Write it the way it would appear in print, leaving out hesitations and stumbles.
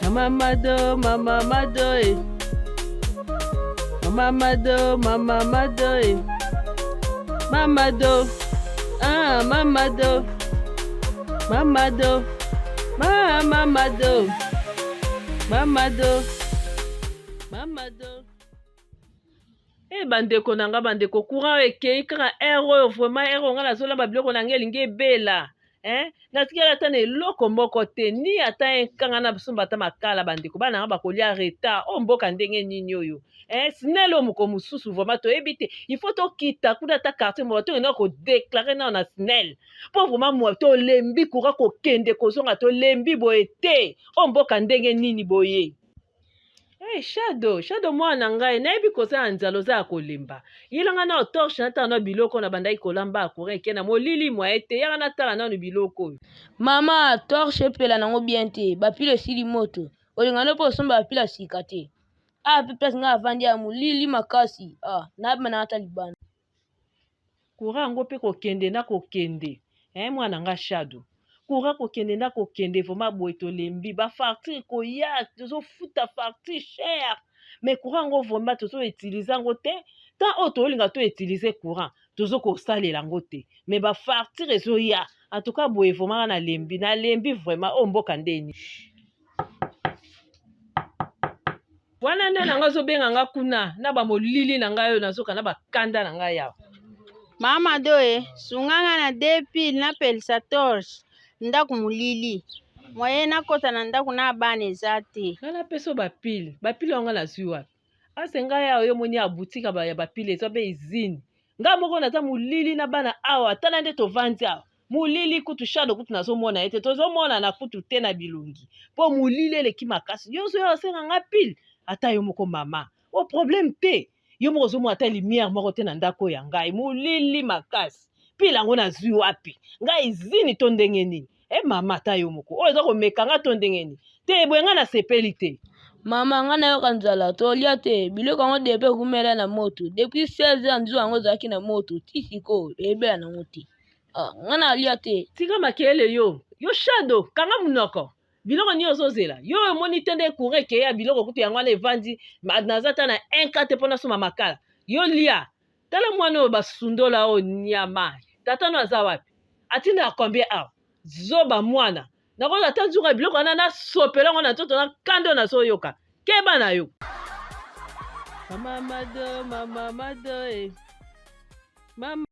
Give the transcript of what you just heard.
Mama Mado, Mama Mado, eh. Mama Mado, Mama Mado, eh. Mama Do, ah, Mama Do, Mama Do, Mama Mado, Mama Do, Mama Do. E bandeko na nga bandeko courant ekei kaka heure oyo vraiment heure oyo nga nazolamba biloko na nga elingi ebela eh? Natikali ata na eloko moko te ni ata enkanga na somba ata makala bandeko bana nga bakolia retard oyo mboka ndenge nini oyo eh? SNEL oyo moko mosusu vraiment toyebi te il faut tokita kuna ata quartier moko tokenda kodeklare nao na SNEL mpo vraiment mwa tolembi courant kokende kozonga tolembi boye te oyo mboka ndenge nini boye. Hey, Shadow, Shadow mwana na ngai, nayebi koza na nzala oza ya kolemba. Yela nga nao torche natala nao biloko na bandaki kolamba ya courant eke na molili mwaye te, yaka natala nanu biloko oyo. Mama, torche epela nango bien te, ba pile esili moto. Olinga no pe osomba ba pile ya sika te? Awa pe place nga navandi awa molili makasi, ah nabima nanga ata libanda. Courant yango pe kokende na kokende eh mwana nga Shadow courant kokende na kokende vraiment boye tolembi ba facture koya tozofuta facture cher mais courant yango vraiment tozo utiliser yango te temps oyo tolinga to utiliser courant tozo kosalela yango te mais ba facture ezoya en tout cas boye vraiment nga nalembi nalembi vraiment oyo mboka ndeni wana nde na ngai azobenga nga kuna na bamolili na ngai oyo nazoka na bakanda na ngai awa. Mama doye sunga nga na deux pile napelisa torche ndako molili moyen nakota na ndako na bana eza te. Nga napesa yo bapile bapile yango nga nazwi wapi ase ngai awa yo omoni ya boutique ya bapile eza be usine nga moko naza molili na bana awa tala nde tovandi awa molili kutu shado kutu nazomona ye te tozomonana kutu te na bilongi mpo molili eleki makasi yo ozoya osenga nga pile ata yo moko mama o problème te yo moko ozomona ata lumière moko te na ndako ya ngai molili makasi pile yango nazwi wapi ngai izini to ndenge nini e mama ata yo moko oyo eza komeka nga to ndenge nini te boye ngai nasepeli te. Mama nga nayoka nzala tolia te biloko yango depuis ekumela na moto depuis 16 heures nzuwa yango ezalaki na moto ti sikoyo ebela nango te ah, nga nalia te. Tika makelele yo yo shado kanga munoko biloko nini ozozela yo omoni te nde courant ekeya biloko kutu yango wana evandi naza ata na un ka te mpo nasomba makala yo lia tala mwana oyo basundola oyo nyama tata no aza wapi atindaka combien awa zoba mwana nakozwa ata nzunga biloko wana nasopela yango na nzoto na kanda oyo nazoyoka keba na yo mama mado mama mado e mama.